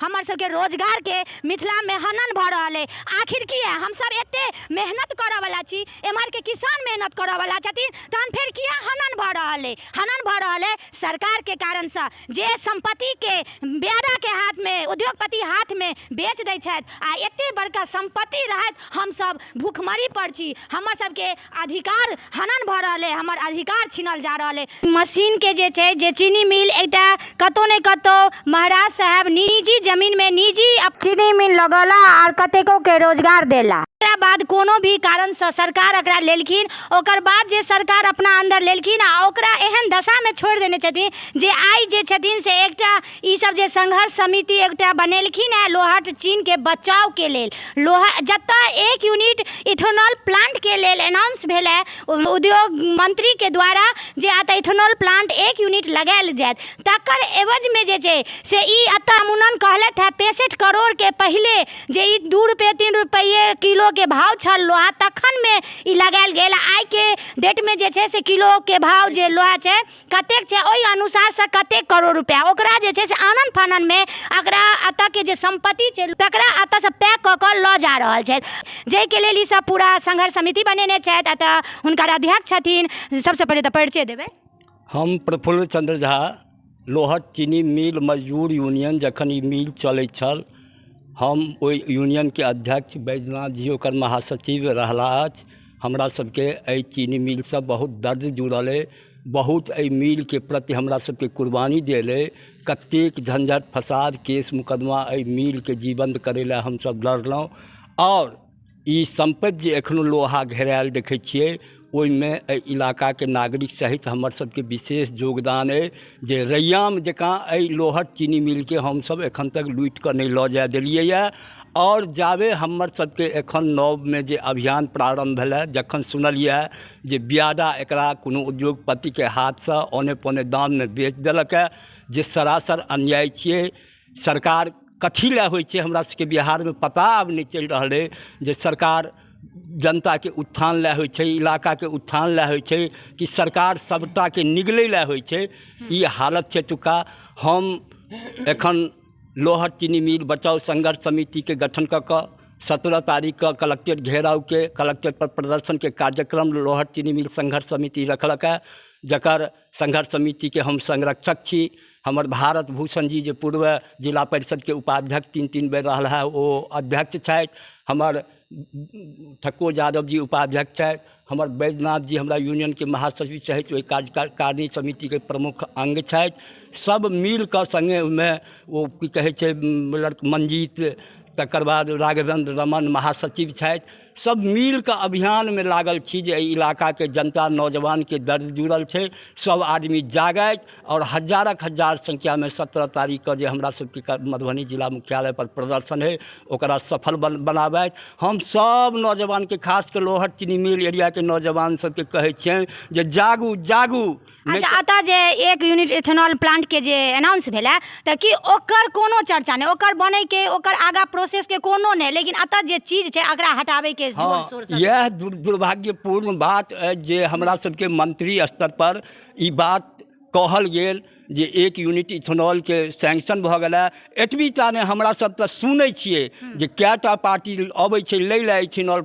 हमर सबके रोजगारके मिथिलामे हनन भऽ रहल अइ। आखिर किए हमसब एते मेहनत करऽवला छी, एम्हरके किसान मेहनत करऽवला छथिन, तहन फेर किए हनन भऽ रहल अइ? हनन भऽ रहल अइ सरकारके कारणसँ, जे सम्पत्तिके बेडाके हाथमे, उद्योगपति हाथमे बेच दै छथि। आ एते बड़का सम्पत्ति रहैत हमसब भुखमरी पर छी। हमर सबके अधिकार हनन भऽ रहल अइ, हमर अधिकार छीनल जा रहल अइ। मशीनके जे छै, जे चीनी मिल एकटा कतहु ने कतहु महाराज साहेब निजी जमीनमे निजी चीनी मिल लगौला आओर कतेकोके रोजगार देला। एकरा बाद कोनो भी कारणसँ सरकार एकरा लेलखिन, ओकर बाद जे सरकार अपना अन्दर लेलखिन आ ओकरा एहन दशामे छोड़ि देने छथिन जे आइ जे छथिन से एकटा ई सब जे संघर्ष समिति एकटा बनेलखिन हेँ लोहट चीनके बचावके लेल। लोहा जतऽ 1 यूनिट इथेनॉल प्लांटके लेल एनाउंस भेल है उद्योग मंत्रीके द्वारा जे एतऽ इथेनॉल प्लांट 1 यूनिट लगायल जायत, तकर एवजमे जे छै से ई एतऽ मुनन कहलथि हेँ 65 करोड़के। पहिले जे ई 2 रुपये 3 रुपये किलोके भाव छल लोहा, तखनमे ई लगायल गेल। आइके डेटमे जे छै से किलोके भाव जे लोहा छै कतेक छै, ओहि अनुसारसँ कतेक करोड़ रुपैआ ओकरा जे छै से आनन फाननमे एकरा एतऽके जे सम्पत्ति छै तकरा एतऽसँ पैक कऽ कऽ लऽ जा रहल छथि, जाहिके लेल ई सब पूरा संघर्ष समिति बनेने छथि। एतऽ हुनकर अध्यक्ष छथिन। सबसँ पहिले तऽ परिचय देबै। हम प्रफुल्ल चंद्र झा, लोहट चीनी मिल मजदूर यूनियन। जखन ई मिल चलै छल, हम ओहि यूनियनके अध्यक्ष, बैद्यनाथ जी ओकर महासचिव रहला अछि। हमरा सबके एहि चीनी मिलसँ बहुत दर्द जुड़ल अइ, बहुत एहि मिलके प्रति हमरा सबके कुर्बानी देल अइ। कतेक झंझट फसाद केस मुकदमा एहि मिलके जीवन्त करै लए हमसब लड़लहुँ। आओर ई सम्पत्ति जे एखनो लोहा घेरायल देखै छियै, ओहिमे एहि इलाकाके नागरिक सहित हमर सबके विशेष योगदान अइ जे रैयाम जकाँ एहि लोहट चीनी मिलके हमसब एखन तक लूटिकऽ नहि लऽ जाय देलियैए। आओर जाबे हमर सबके एखन नवमे जे अभियान प्रारम्भ भेलै, जखन सुनलियै जे बियाडा एकरा कोनो उद्योगपतिके हाथसँ औने पौने दाममे बेच देलक हँ, जे सरासर अन्याय छियै। सरकार कथी लए होइ छै हमरा सबके बिहारमे पता आब नहि चलि रहल अइ जे सरकार जनताके उत्थान लए होइ छै, इलाकाके उत्थान लए होइ छै, कि सरकार सबटाके निगलै लए होइ छै। ई हालत छै एतुक्का। हम एखन लोहट चीनी मिल बचाउ संघर्ष समितिके गठन कऽ कऽ 17 तारीखके कलेक्ट्रेट घेरावके, कलेक्ट्रेट पर प्रदर्शनके कार्यक्रम लोहट चीनी मिल संघर्ष समिति रखलक हँ, जकर संघर्ष समितिके हम संरक्षक छी। हमर भारत भूषण जी जे पूर्व जिला परिषदके उपाध्यक्ष 3-3 बेर रहल है, ओ अध्यक्ष छथि। हमर ठक्को यादव जी उपाध्यक्ष छथि। हमर बैद्यनाथ जी हमरा यूनियनके महासचिव सहित ओहि कार्यकारिणी समितिके प्रमुख अङ्ग छथि। सब मिलकऽ सङ्गे ओहिमे ओ की कहै छै मंजीत, तकर बाद राघवेन्द्र रमन महासचिव छथि। सब मिलकऽ अभियानमे लागल छी जे एहि इलाकाके जनता नौजवानके दर्द जुड़ल छै, सब आदमी जागथि आओर हजारक हजार संख्यामे 17 तारीखके जे हमरा सबके मधुबनी जिला मुख्यालय पर प्रदर्शन हइ, ओकरा सफल बनाबथि। हम सब नौजवानके, खास कऽ लोहट चीनी मिल एरियाके नौजवान सबके कहै छियनि जे जागू जागू। अच्छा, एतऽ जे 1 यूनिट इथेनॉल प्लांटके जे अनाउंस भेलै, तऽ की ओकर कोनो चर्चा नहि, ओकर बनैके, ओकर आगाँ प्रोसेसके कोनो नहि, लेकिन एतऽ जे चीज छै एकरा हटाबैके जोर शोरसँ? इएह दुर्भाग्यपूर्ण बात अछि जे हमरा सबके मंत्री स्तर पर ई बात कहल गेल जे 1 यूनिट इथेनॉलके सैंक्शन भऽ गेलै। एतबी टा नहि, हमरा सब तऽ सुनै छियै जे कएटा पार्टी अबै छै लै लए इथेनॉल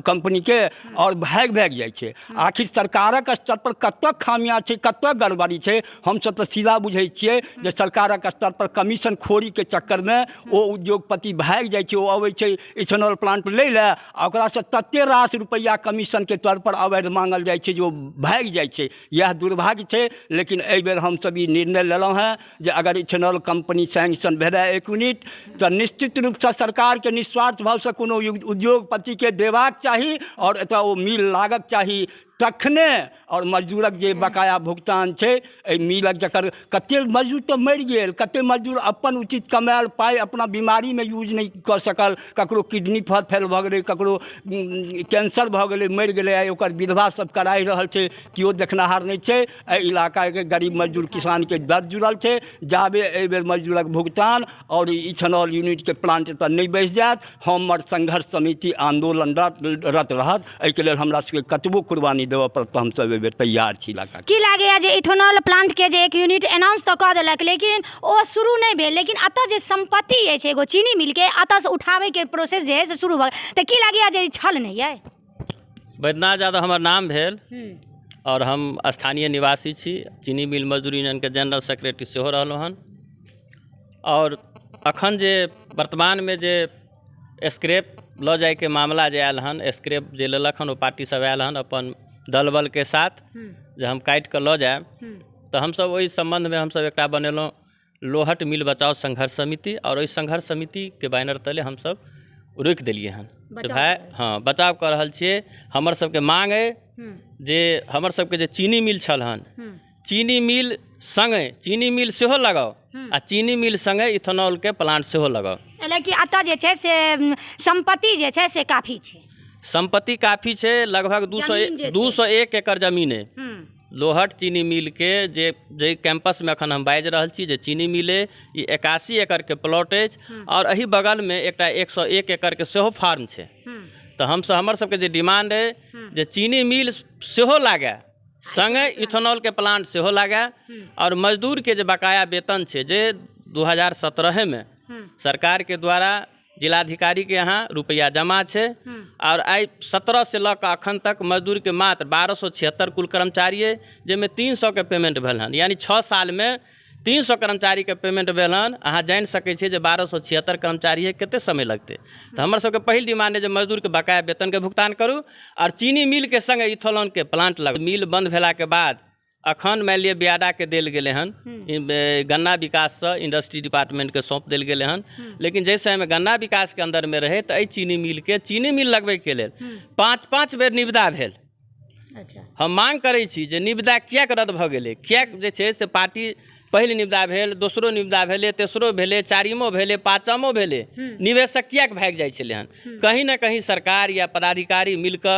कम्पनीके आओर भागि भागि जाइ छै। आखिर सरकारक स्तर पर कतऽ खामियां छै, कतऽ गड़बड़ी छै? हमसब तऽ सीधा बुझै छियै जे सरकारक स्तर पर कमीशन खोरीके चक्करमे ओ उद्योगपति भागि जाइ छै। ओ अबै छै इथेनॉल प्लांट लै लए आ ओकरासँ तते रास रुपैआ कमीशनके तौर पर अवैध मांगल जाइ छै जे ओ भागि जाइ छै। इएह दुर्भाग्य छै। लेकिन एहिबेर हमसब ई निर्णय लेलहुँ हेँ जे अगर इथेनॉल कम्पनी सैंक्शन भेलै 1 यूनिट, तऽ निश्चित रूपसँ सरकारके निस्वार्थ भावसँ कोनो उद्योगपतिके देबाक चाही आओर एतऽ ओ मिल लागक चाही तखने। आओर मजदूरक जे बकाया भुगतान छै एहि मिलक, जकर कतेक मजदूर तऽ मरि गेल, कतेक मजदूर अपन उचित कमायल पाइ अपना बीमारीमे यूज नहि कऽ सकल, ककरो किडनी फेल भऽ गेलै, ककरो कैंसर भऽ गेलै, मरि गेलै, आइ ओकर विधवा सब कराहि रहल छै, केओ देखनिहार नहि छै। एहि इलाकाके गरीब मजदूर किसानके दर्द जुड़ल छै। जाबे एहिबेर मजदूरक भुगतान आओर इथेनॉल यूनिटके प्लांट एतऽ नहि बैसि जायत, हमर संघर्ष समिति आन्दोलनरत रहत। एहिके लेल हमरा सबके कतबो कुर्बानी कुर्बानी देबऽ पड़त तऽ हमसभ एहि बेर तैयार छी इलाकाके। की लागैए जे इथेनॉल प्लांटके जे एक यूनिट अनाउंस तऽ कऽ देलक लेकिन ओ शुरू नहि भेल, लेकिन एतऽ जे सम्पत्ति अछि एगो चीनी मिलके एतऽसँ उठाबैके प्रोसेस जे है से शुरू भऽ गेल, तऽ की लागैए जे ई छल नहि अइ? बैद्यनाथ यादव हमर नाम भेल आओर हम स्थानीय निवासी छी, चीनी मिल मजदूर यूनियनके जनरल सेक्रेटरी सेहो रहलहुँ हन। आओर अखन जे वर्तमानमे जे स्क्रैप लऽ जाइके मामला जे आयल हन, स्क्रैप जे लेलक हन ओ पार्टी सब आयल हन अपन दल बलके साथ जे हम काटि कऽ लऽ जायब, तऽ हमसब ओहि सम्बन्धमे हमसब एकटा बनेलहुँ लोहट मिल बचाओ संघर्ष समिति, आओर ओहि संघर्ष समितिके बैनर तले हमसब रोकि देलियै हन जे भाय हँ बचाव कऽ रहल छियै। हमर सबके मांग अइ जे हमर सबके जे चीनी मिल छल हन, चीनी मिल सङ्गे चीनी मिल सेहो लगाउ आ चीनी मिल सङ्गे इथेनॉलके प्लांट सेहो लगाउ। लेकिन एतऽ जे छै से सम्पत्ति जे छै से काफी छै, सम्पत्ति काफी छै, लगभग 201 एकड़ जमीन अइ लोहट चीनी मिलके। जे जाहि कैंपसमे एखन हम बाजि रहल छी जे चीनी मिल अइ, ई 81 एकड़के प्लॉट अछि आओर एहि बगलमे एकटा 101 एकड़के सेहो फार्म छै। तऽ हमसब हमर सबके जे डिमांड अइ जे चीनी मिल सेहो लागए सङ्गे इथेनॉलके प्लांट सेहो लागए आओर मजदूरके जे बकाया वेतन छै जे 2017मे सरकारके द्वारा जिलाधिकारीके यहाँ रुपैआ जमा छै आओर आइ 17 से लऽ कऽ अखन तक मजदूरके मात्र 1276 कुल कर्मचारी अइ, जाहिमे 300के पेमेंट भेल हन, यानी 6 सालमे 300 कर्मचारीके पेमेंट भेल हन। अहाँ जानि सकै छियै जे 1276 कर्मचारी है, कतेक समय लगतै। तऽ हमर सबके पहिल डिमांड अइ जे मजदूरके बकाया वेतनके भुगतान करू आओर चीनी मिलके सङ्गे इथेनॉलके प्लांट लगाउ। मिल बन्द भेलाके बाद अखन मानि लिअ बियाडाके देल गेलै हन, गन्ना विकाससँ इंडस्ट्री डिपार्टमेंटके सौंप देल गेलै हन, लेकिन जाहि समयमे गन्ना विकासके अन्दरमे रहै तऽ एहि चीनी मिलके चीनी मिल लगबैके लेल 5-5 बेर निविदा भेल। हम मांग करै छी जे निविदा किएक रद्द भऽ गेलै, किएक जे छै से पार्टी पहिल निविदा भेल, दोसरो निविदा भेलै, तेसरो भेलै, चारिमो भेलै, पाँचमो भेलै, निवेशक किएक भागि जाइ छलै हन? कहीं ने कहीं सरकार या पदाधिकारी मिलकऽ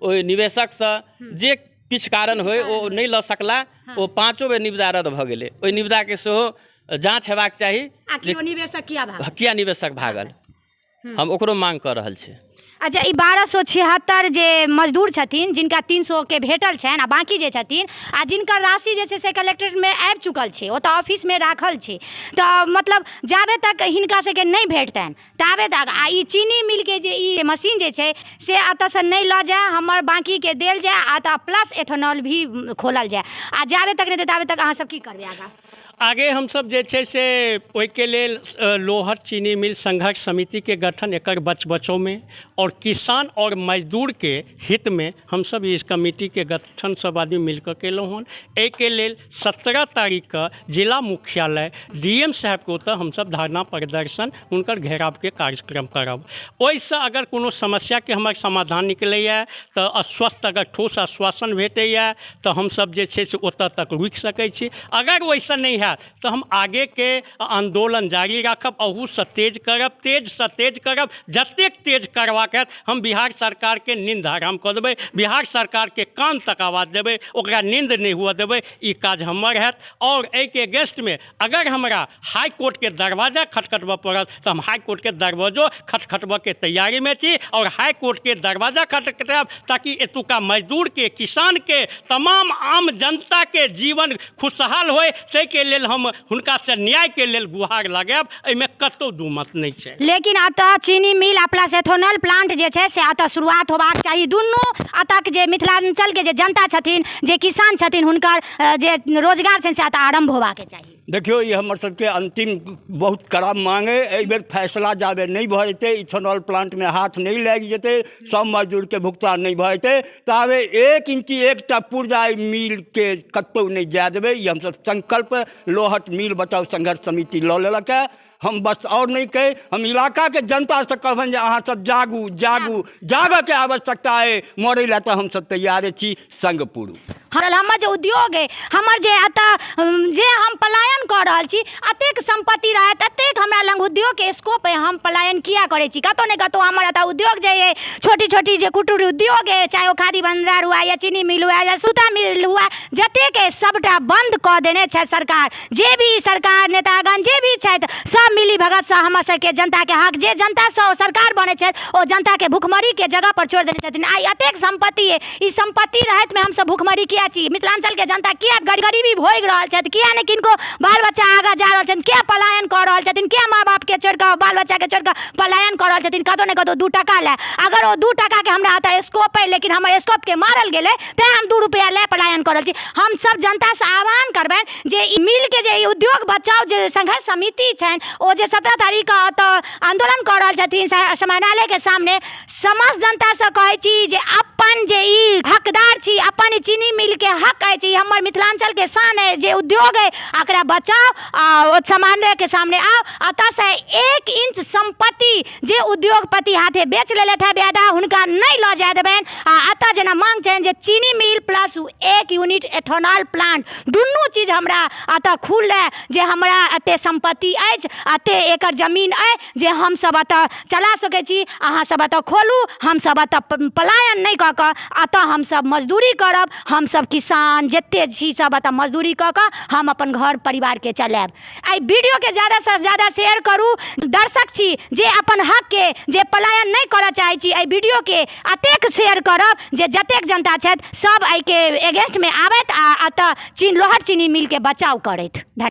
ओहि निवेशकसँ जे किछु कारण होइ ओ नहि लऽ सकला, ओ 5 बेर निविदा रद्द भऽ गेलै। ओहि निविदाके सेहो जाँच हेबाक चाही आखिर ओ निवेशक किया भागल, किया निवेशक भागल, हम ओकरो मांग कऽ रहल छी। अच्छा, ई 1276 जे मजदूर छथिन जिनका 300के भेटल छनि आ बाँकी जे छथिन आ जिनकर राशि जे छै से कलेक्ट्रेटमे आबि चुकल छै, ओतऽ ऑफिसमे राखल छै, तऽ मतलब जाबे तक हिनका सबके नहि भेटतनि ताबे तक आ ई चीनी मिलके जे ई मशीन जे छै से एतऽसँ नहि लऽ जाए, हमर बाँकीके देल जाए आ तऽ प्लस एथेनॉल भी खोलल जाए, आ जाबे तक नहि ताबे तक अहाँ सब की करबै आगाँ? आगे हमसब जे छै से ओहिके लेल लोहट चीनी मिल संघर्ष समितिके गठन एकर बच बचोमे आओर किसान आओर मजदूरके हितमे हमसब इस कमिटीके गठन सब आदमी मिलकऽ केलहुँ हन। एहिके लेल 17 तारीखके जिला मुख्यालय DM साहेबके ओतऽ हमसब धरना प्रदर्शन हुनकर घेरावके कार्यक्रम करब। ओहिसँ अगर कोनो समस्याके हमर समाधान निकलैए तऽ आश्वस्त अगर ठोस आश्वासन भेटैए तऽ हमसब जे छै से ओतऽ तक रुकि सकै छी। अगर ओहिसँ नहि हैत तऽ हम आगेके आन्दोलन जारी राखब, अहूसँ तेज करब, तेजसँ तेज करब, जतेक तेज करबाक हैत। हम बिहार सरकारके नींद हराम कऽ देबै, बिहार सरकारके कान तक आवाज देबै, ओकरा नींद नहि हुअ देबै, ई काज हमर हैत। आओर एहिके अगेंस्टमे अगर हमरा हाई कोर्टके दरवाजा खटखटबऽ पड़त तऽ हम हाई कोर्टके दरवाजो खटखटबऽके तैयारीमे छी आओर हाई कोर्टके दरवाजा खटखटायब ताकि एतुका मजदूरके, किसानके, तमाम आम जनताके जीवन खुशहाल होइ, ताहिके लेल हम हुनकासँ न्यायके लेल गुहार लगायब, एहिमे कतहु दू मत नहि छै। लेकिन एतऽ चीनी मिल आ प्लस एथेनॉल प्लांट जे छै से एतऽ शुरुआत होबाक चाही। दुनू एतऽके जे मिथिलाञ्चलके जे जनता छथिन, जे किसान छथिन, हुनकर जे रोजगार छनि से एतऽ आरम्भ होबाक चाही। देखियौ, ई हमर सबके अंतिम बहुत कड़ा मांग अइ। एहि बेर फैसला जाबे नहि भऽ जेतै, इथेनॉल प्लांटमे हाथ नहि लागि जेतै, सब मजदूरके भुगतान नहि भऽ जेतै, ताबे 1 इंची एकटा पुर्जा एहि मिलके कतहु नहि जाय देबै। ई हमसब संकल्प लोहट मिल बचाओ संघर्ष समिति लऽ लेलक हँ। हम बस आओर नहि कहि, हम इलाकाके जनतासँ कहबनि जे अहाँ सब जागू, जागू, जागऽके आवश्यकता अइ, मरै लए तऽ हमसब तैयारे छी, संग पुरू। हमर जे उद्योग अइ, हमर जे एतऽ जे हम पलायन कऽ रहल छी, एतेक सम्पत्ति रहैत, एतेक हमरा लग उद्योगके स्कोप अइ, हम पलायन किए करै छी? कतहु ने कतहु हमर एतऽ उद्योग जे अइ, छोटी छोटी जे कुटीर उद्योग अइ, चाहे ओ खादी भण्डार हुए या चीनी मिल हुए या सूता मिल हुए, जतेक अइ सबटा बन्द कऽ देने छथि सरकार। जे भी सरकार नेतागण जे भी छथि, सब मिली भगतसँ हमर सबके जनताके हक, जे जनतासँ ओ सरकार बनै छथि, ओ जनताके भुखमरीके जगहपर छोड़ि देने छथिन। आइ एतेक सम्पत्ति अइ, ई सम्पत्ति रहैतमे हमसब भुखमरी किए छी? मिथिलाञ्चलके जनता किए गरीबी भोगि रहल छथि? किए नहि किनको बाल बच्चा आगाँ जा रहल छथिन? किए पलायन कऽ रहल छथिन? किए माँ बापके छोड़िकऽ, बाल बच्चाके छोड़िकऽ पलायन कऽ रहल छथिन? कतहु ने कतहु 2 टका लए। अगर ओ 2 टकाके हमरा एतऽ स्कोप अइ, लेकिन हमर स्कोपके मारल गेलै, तैँ हम 2 रुपैआ लए पलायन कऽ रहल छी। हमसब जनतासँ आह्वान करबनि जे ई मिलके जे ई उद्योग बचाउ, जे संघर्ष समिति छनि, ओ जे 17 तारीखके ओतऽ आन्दोलन कऽ रहल छथिन समाहरणालयके सामने, समस्त जनतासँ कहै छी जे अपन जे ई हकदार छी, अपन ई चीनी मिलके हक अछि, ई हमर मिथिलाञ्चलके शान अइ, जे उद्योग अइ, एकरा बचाउ आ ओ समाहरणालयके सामने आउ। एतऽसँ 1 इंच सम्पत्ति जे उद्योगपति हाथे बेच लेलथि हँ बेदा, हुनका नहि लऽ जाय देबनि। आ एतऽ जेना माँग छनि जे चीनी मिल प्लस 1 यूनिट एथेनॉल प्लांट, दुनू चीज हमरा एतऽ खुलै, जे हमरा एते सम्पत्ति अछि, एते एकड़ जमीन अइ, जे हमसब एतऽ चला सकै छी। अहाँ सब एतऽ खोलू, हमसब एतऽ पलायन नहि कऽ कऽ एतऽ हमसब मजदूरी करब। हमसब किसान जते छी सब एतऽ मजदूरी कऽ कऽ हम अपन घर परिवारके चलायब। एहि वीडियोके ज्यादासँ ज्यादा शेयर करू। दर्शक छी जे अपन हकके जे पलायन नहि करऽ चाहै छी, एहि वीडियोके एतेक शेयर करब जे जतेक जनता छथि सब एहिके एगेंस्टमे आबथि आ एतऽ लोहट चीनी मिलके बचाव करथि। धन्यवाद।